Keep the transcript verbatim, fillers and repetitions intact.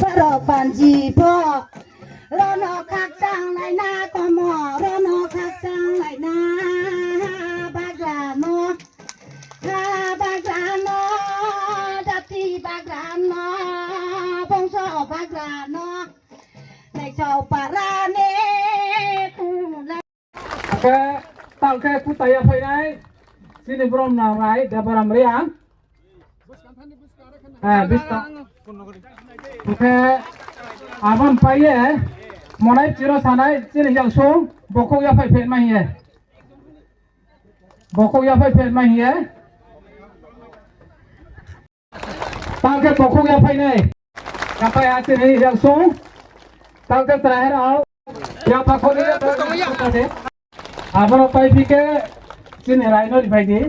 Saro panji pho, rono khakchang laina komo, rono khakchang laina bagrano, ha bagrano, jati bagrano, bongso bagrano, naisao parani kunlai. Khe tangkhe kutaya phainai chini brom na rai Debaram Reang. Eh, bista. Khe abon paiye monai chiro sanai chini yang sung bokok ya phai phet mai ye. Bokok ya phai phet mai ye. Tangkhe bokok ya phainai. Kapai a chini yang sung. Tangkhe terakhir au. Ya pakoni ya tangkhe. Abono pai phike chini raino ribai di.